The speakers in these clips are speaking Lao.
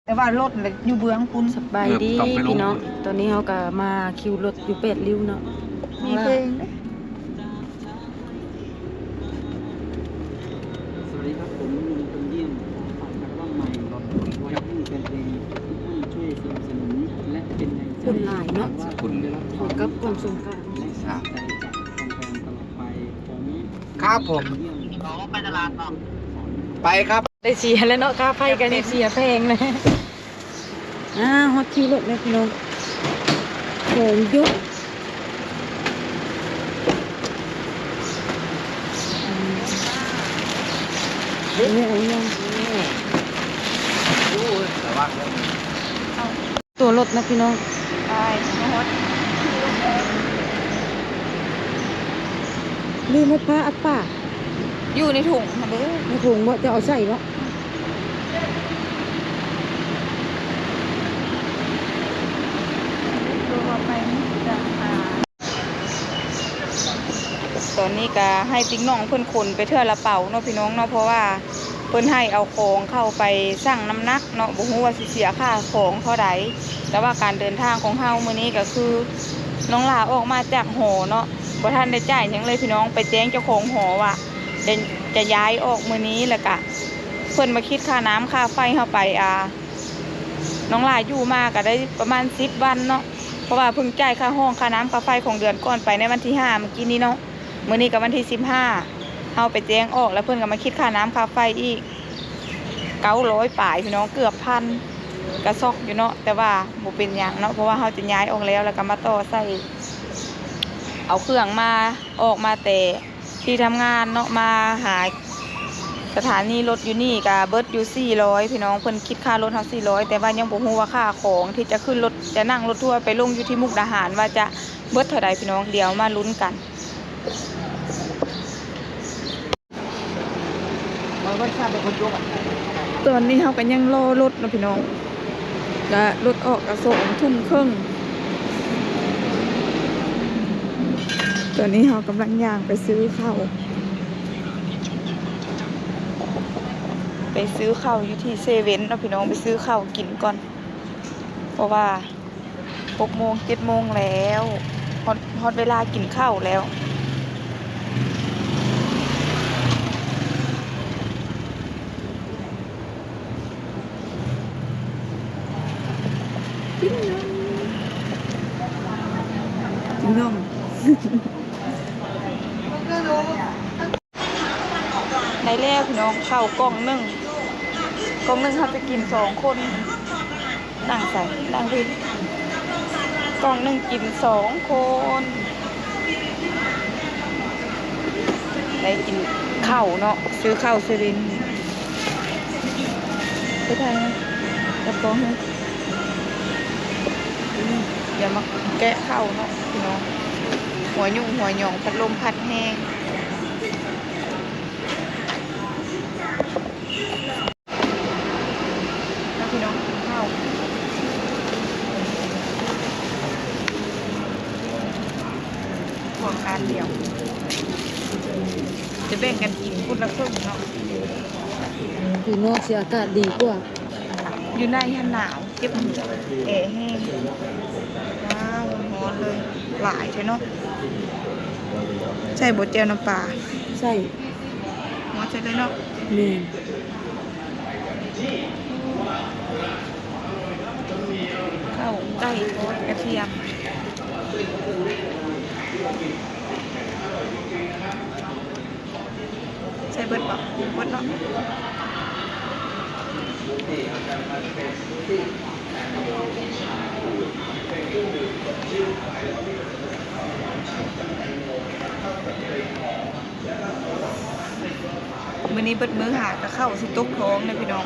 ແຕ່ວ່າລົດລະຢູ່ເບື້ອງພຸ້ນ. ສະບາຍດີ ເອີ ຕ້ອງໄປລົງ ພີ່ນ້ອງ ຕອນນີ້ເຮົາກໍມາຄິວລົດຢູ່ແປດລິ້ວເນາະ. ມີເພງເດ້. ສະຫວັດດີຄັບ ຜົມລຸງຄົນຢ້ຽມ ຝາກອັລບັ້ມໃໝ່ ໄວ້ໃຫ້ແຟນເພງທຸກທ່ານຊ່ວຍສະໜັບສະໜູນ ແລະ ເປັນແຮງໃຈ ຄົນຫຼາຍເນາະ ເຂົ້າກັບຄວາມສົງສານ ແລະ ໃຈຈາກແຟນໆຕະຫຼອດໄປ ຜົມ ຄັບຜົມ ໄປຕະຫຼາດເນາະ ໄປຄັບ. ໄດ້ເສຍແລ້ວເນາະ ຄ່າໄຟກໍຍັງເສຍແພງເລີຍ. ອ່າ ຮອດຄິວລົດແລ້ວພີ່ນ້ອງ ຂອງເຍອະ ເອົາຫຍັງ ເອົາຫຍັງ ໂອ້ຍ ລະວັງເດີ ຕົວລົດນະພີ່ນ້ອງ ໄປຮອດ ລືມເອົາຜ້າອັດປາ ຢູ່ໃນຖົງຫັ້ນເດ້. ໃນຖົງບໍ່? ເຈົ້າເອົາໃສ່ບໍ່? ຕອນນີ້ກະໃຫ້ຕິກນ້ອງເພິ່ນຂົນໄປເທື່ອລະເປົາເນາະ ພີ່ນ້ອງເນາະ ເພາະວ່າເພິ່ນໃຫ້ເອົາຂອງເຂົ້າໄປຊັ່ງນ້ຳໜັກເນາະ ບໍ່ຮູ້ວ່າຊິເສຍຄ່າຂອງເທົ່າໃດ. ແຕ່ວ່າການເດີນທາງຂອງເຮົາມື້ນີ້ກະຄື ນ້ອງຫຼ້າອອກມາຈາກຫໍເນາະ ບໍ່ທັນໄດ້ຈ່າຍຫຍັງເລີຍພີ່ນ້ອງ ໄປແຈ້ງເຈົ້າຂອງຫໍວ່າ ຈະ ຈະຍ້າຍອອກມື້ນີ້ ແລ້ວກະເພິ່ນມາຄິດຄ່ານ້ຳຄ່າໄຟເຮົາໄປ ອ່າ ນ້ອງຫຼ້າຢູ່ມາກະໄດ້ປະມານສິບວັນເນາະ ເພາະວ່າເພິ່ງຈ່າຍຄ່າຫ້ອງຄ່ານ້ຳຄ່າໄຟຂອງເດືອນກ່ອນໄປໃນວັນທີຫ້າມື້ກີ້ນີ້ເນາະ. ມື້ນີ້ກະວັນທີສິບຫ້າ ເຮົາໄປແຈ້ງອອກ ແລ້ວເພິ່ນກະມາຄິດຄ່ານ້ຳຄ່າໄຟອີກເກົ້າຮ້ອຍປາຍພີ່ນ້ອງ ເກືອບພັນ ກະຊັອກຢູ່ເນາະ ແຕ່ວ່າບໍ່ເປັນຫຍັງເນາະ ເພາະວ່າເຮົາຈະຍ້າຍອອກແລ້ວ ແລ້ວກະມາຕໍ່ໃສ່ ເອົາເຄື່ອງມາ ອອກມາແຕ່ ທີ່ທຳງານເນາະ ມາຫາສະຖານີລົດຢູ່ນີ້ກະເບິດຢູ່ສີ່ຮ້ອຍພີ່ນ້ອງ ເພິ່ນຄິດຄ່າລົດເຮົາສີ່ຮ້ອຍ ແຕ່ວ່າຍັງບໍ່ຮູ້ວ່າຄ່າຂອງທີ່ຈະຂຶ້ນລົດ ຈະນັ່ງລົດທົວໄປລົງຢູ່ທີ່ມຸກດາຫານວ່າຈະເບິດເທົ່າໃດພີ່ນ້ອງ ດຽວມາລຸ້ນກັນ. ຕອນນີ້ເຮົາກະຍັງລໍລົດເນາະພີ່ນ້ອງ ກະລົດອອກກະສອງທຸ່ມເຄິ່ງ ຕອນນີ້ເຮົາກຳລັງຍ່າງໄປຊື້ເຂົ້າ ໄປຊື້ເຂົ້າຢູ່ທີ່ເຊເວັ່ນເນາະພີ່ນ້ອງ ໄປຊື້ເຂົ້າກິນກ່ອນ ເພາະວ່າຫົກໂມງເຈັດໂມງແລ້ວ ຮອດ ຮອດເວລາກິນເຂົ້າແລ້ວ. ໄດ້ແລ້ວພີ່ນ້ອງ ເຂົ້າກ່ອງໜຶ່ງ ກ່ອງໜຶ່ງເຮົາຈະກິນສອງຄົນ ນັ່ງໃສ ນັ່ງພີ້ ກ່ອງໜຶ່ງກິນສອງຄົນ ໄດ້ກິນເຂົ້າເນາະ ຊື້ເຂົ້າເຊເວັ່ນ ໄປຖ່າຍນຳກັບກ້ອງເຮົາ ດຽວມາແກະເຂົ້າເນາະພີ່ນ້ອງ ຫົວຫຍຸ້ງຫົວຫຍອງ ພັດລົມພັດແຮງ. ມາພີ່ນ້ອງກິນເຂົ້າ ພວມການດຽວ ຈະແບ່ງກັນກິນຄົນລະເຄິ່ງເນາະ ຢູ່ນອກຊິອາກາດດີກວ່າ ຢູ່ໃນຫັ້ນໜາວ ເຈັບຫົວ ແອແຮງ ວ້າວ ຮ້ອນເລີຍ ຫຼາຍແທ້ເນາະ ໃສ່ບໍ່ແຈ່ວນ້ຳປາ ໃສ່ ຫົວໃສ່ເລີຍເນາະ ແມ່ນ ເຂົ້າໄກ່ທອດກະທຽມ ໃສ່ເບິດບໍ່? ເບິດເນາະ ມື້ນີ້ເບິດມື້ຫາກະເຂົ້າຊິຕົກທ້ອງເດ້ພີ່ນ້ອງ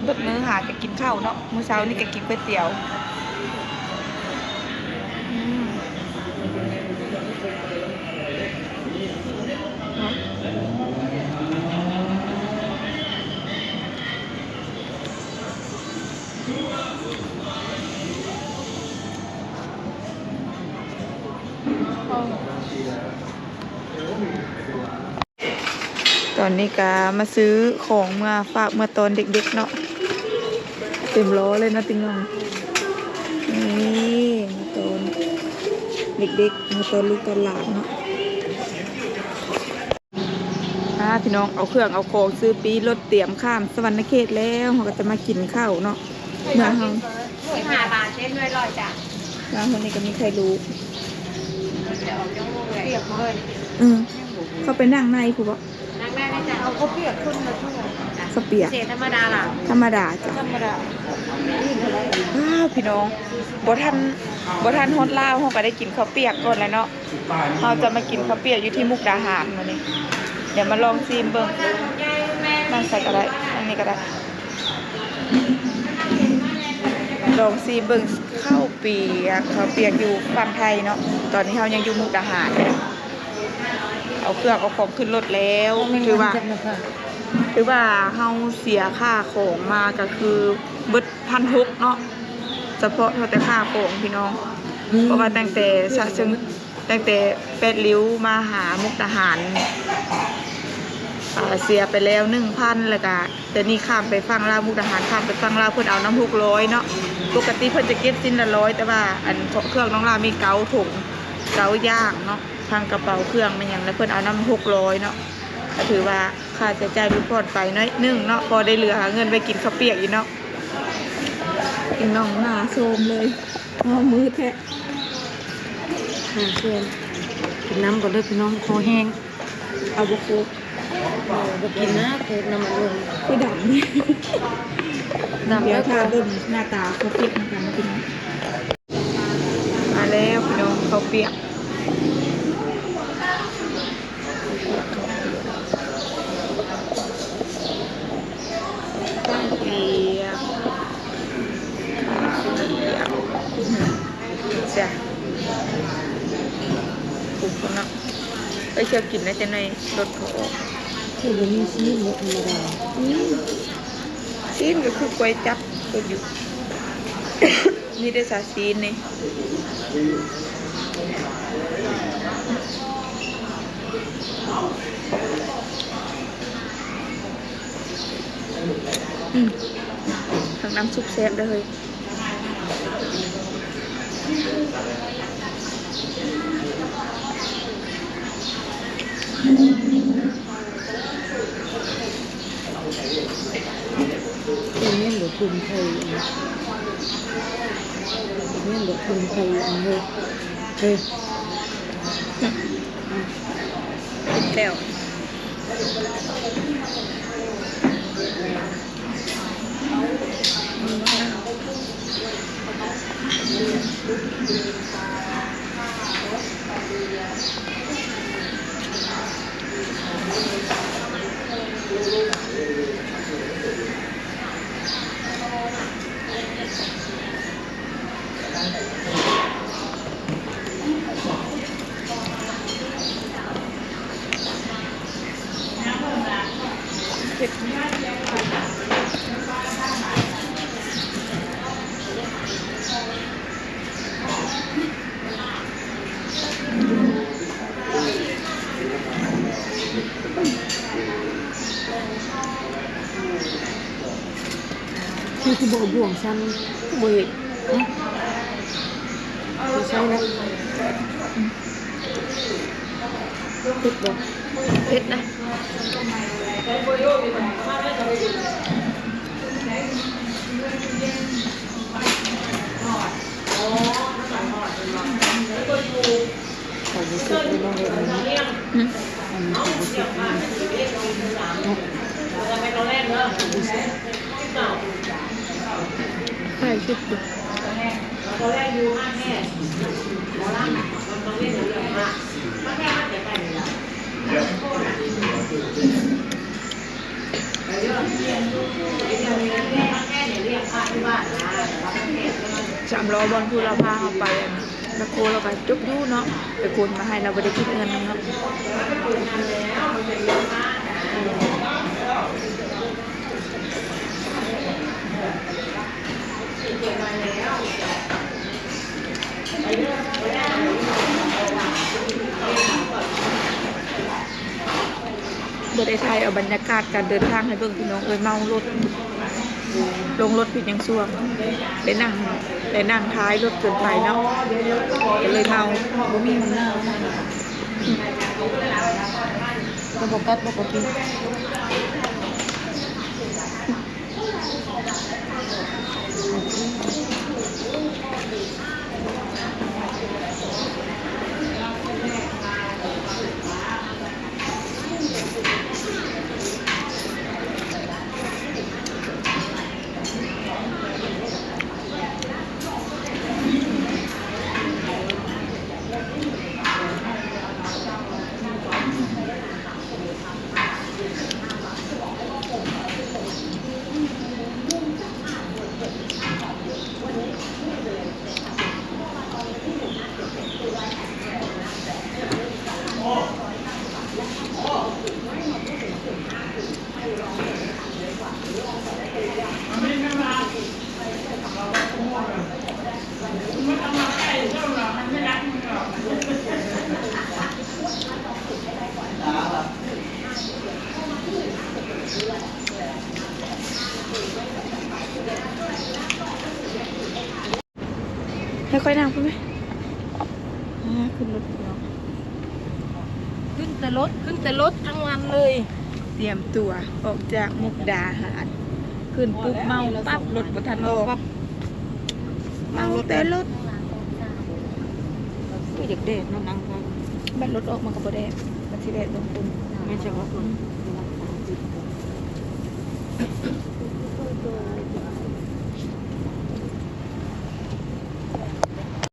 ເບິດມື້ຫາກະກິນເຂົ້າເນາະ ມື້ເຊົ້ານີ້ກະກິນກ໋ວຍຕຽວ ອືມ. ຕອ ອັນນີ້ກະມາຊື້ຂອງເມືອຝາກເມືອຕອນເດັກໆເນາະ ເຕັມລໍ້ເລີຍເນາະຕິງນ້ອງ. ນີ້ເມືອຕອນເດັກໆ ເມືອຕອນລູກຕອນຫຼານເນາະ. ອ່າ ພີ່ນ້ອງ ເອົາເຄື່ອງເອົາຂອງຊື້ປີ້ລົດຕຽມຂ້າມສະຫວັນນະເຂດແລ້ວ ເຮົາກໍຈະມາກິນເຂົ້າເນາະ. ເມືອເຮົາ ສິບຫ້າບາດ ເຈັດໜ່ວຍຮ້ອຍຈ້ະ. ເມືອເຮົານີ້ກໍມີໄຂ່ລູກ ປຽກເລີຍ. ເອີ ເຂົ້າໄປນັ່ງໃນພຸ້ນບໍ? ນັ່ງໄດ້ເລີຍຈ້ະ. ເອົາເຂົ້າປຽກຄົນລະເທົ່າໃດ? ເຂົ້າປຽກ ພິເສດທຳມະດາລະ? ທຳມະດາ ທຳມະດາ. ອ້າວ ພີ່ນ້ອງ ບໍ່ທັນ ບໍ່ທັນຮອດລາວ ເຮົາກໍໄດ້ກິນເຂົ້າປຽກກ່ອນແລ້ວເນາະ. ເຮົາຈະມາກິນເຂົ້າປຽກຢູ່ທີ່ມຸກດາຫານມື້ນີ້. ດຽວມາລອງຊີມເບິ່ງ. ນັ່ງໃສກໍໄດ້ ນັ່ງນີ້ກໍໄດ້. ລອງຊີມເບິ່ງເຂົ້າປຽກ ເຂົ້າປຽກຢູ່ຝັ່ງໄທເນາະ. ຕອນນີ້ເຮົາຍັງຢູ່ມຸກດາຫານ. ເອົາເຄື່ອງເອົາຂອງຂຶ້ນລົດແລ້ວ. ຖືວ່າ ຖືວ່າເຮົາເສຍຄ່າຂອງມາກໍຄືເບິດພັນຫົກເນາະ ສະເພາະເທົ່າແຕ່ຄ່າຂອງ ພີ່ນ້ອງ. ເພາະວ່າຕັ້ງແຕ່ສະເຊີງ ຕັ້ງແຕ່ແປດລິ້ວມາຫາມຸກດາຫານ ເສຍໄປແລ້ວໜຶ່ງພັນ ແລ້ວກະແຕ່ນີ້ຂ້າມໄປຝັ່ງລາວ ມຸກດາຫານຂ້າມໄປຝັ່ງລາວ ເພິ່ນເອົານຳຫົກຮ້ອຍເນາະ. ປົກກະຕິເພິ່ນຈະເກັບຊິ້ນລະຮ້ອຍ ແຕ່ວ່າອັນເຄື່ອງນ້ອງລາມີເກົ້າຖົງ ເກົ້າຢ່າງເນາະ ທັງກະເປົາເຄື່ອງແມ່ນຫຍັງ ແລ້ວເພິ່ນເອົານຳຫົກຮ້ອຍເນາະ. ກໍຖືວ່າຄ່າໃຊ້ຈ່າຍຫຼຸດຜ່ອນໄປໜ້ອຍໜຶ່ງເນາະ ພໍໄດ້ເຫຼືອເງິນໄວ້ກິນເຂົ້າປຽກຢູ່ເນາະ. ນ້ອງໜ້າໂຊມເລີຍ ອ້າວ ມືແທະ. ໜ້າໂຊມ. ກິນນ້ຳກ່ອນເດີພີ່ນ້ອງ ຄໍແຫ້ງ. ເອົາບໍ່ໂຄກ? ບໍ່ ບໍ່ກິນນະ ໂຄກນ້ຳອັດລົມ ຄືດຳ ດຳ. ດຽວຖ້າເບິ່ງໜ້າຕາເຂົ້າປຽກນຳກັນພີ່ນ້ອງ. ມາແລ້ວພີ່ນ້ອງ ເຂົ້າປຽກ ເຂົ້າປຽກ ເຂົ້າປຽກ ເຂົ້າປຽກ ຈ້ະ. ປຸບເນາະ ເອີຍ ເຈົ້າກິນໄດ້ຈັກໜ້ອຍ ລົດເຂົາອອກ. ຄືບໍ່ມີຊີ້ນເນາະ ທຳມະດາ. ອືມ ຊີ້ນກໍຄືກວຍຈັບຕົວຢູ່. ມີແຕ່ຊາຊີ້ນນີ້. ອືມ ທາງນ້ຳຊຸບແຊບເດີ້ເຮີ້ຍ. ແມ່ນບໍ່ ທຸ່ມໄຂ່ ແມ່ນບໍ່ ທຸ່ມໄຂ່ ເຮີ້ຍ ເຮີ້ຍ ແລ້ວ. ເຜັດ ຄືຊິບໍ່ເອົາບ່ວງຊັ້ນ ຄືບໍ່ເຮັດ ຫຶ? ບໍ່ໃສ່ແລ້ວ. ເຜັດບໍ່? ເຜັດນະ. ເຂົ້າບໍ່ສຸກເລີຍເນາະ ເຮັດອັນນີ້ເນາະ. ຫຶ? ອັນນີ້ເຂົ້າບໍ່ສຸກເລີຍເນາະ ເຂົ້າບໍ່ສຸກ. ຖ່າຍຄລິບຢູ່. ສາມລໍ້ບ່ອນຜູ້ລາວພາເຮົາໄປ ອັນ ແມັກໂຄ ແລ້ວກໍຈົບຢູ່ເນາະ ໄປຂົນມາໃຫ້ ລາວບໍ່ໄດ້ຄິດເງິນນຳເນາະ. ເ ບໍ່ໄດ້ຖ່າຍເອົາບັນຍາກາດການເດີນທາງໃຫ້ເບິ່ງພີ່ນ້ອງເອີຍ ເມົາລົດ ລົງລົດຜິດຫຍັງຊ່ວງ ໄດ້ນັ່ງ ໄດ້ນັ່ງທ້າຍລົດເກີນໄປເນາະ ກໍເລີຍເມົາ ບໍ່ມີໝາກນາວ ກໍບໍ່ກັດບໍ່ກໍກິນ. ໃຫ້ຂ້ອຍນັ່ງພຸ້ນແມະ ອາ ຂຶ້ນລົດ ຂຶ້ນແຕ່ລົດ ຂຶ້ນແຕ່ລົດທັງວັນເລີຍ. ຕຽມຕົວອອກຈາກມຸກດາຫານ ຂຶ້ນປຸບເມົາປັບ ລົດບໍ່ທັນອອກ ເມົາແຕ່ລົດ. ໂອ້ຍ ຢາກແດດເນາະ ນັ່ງໄປ ບັດລົດອອກມາກໍບໍ່ແດດ ມັນຊິແດດລົງພຸ້ນ ແມ່ນສະເພາະຄົນ.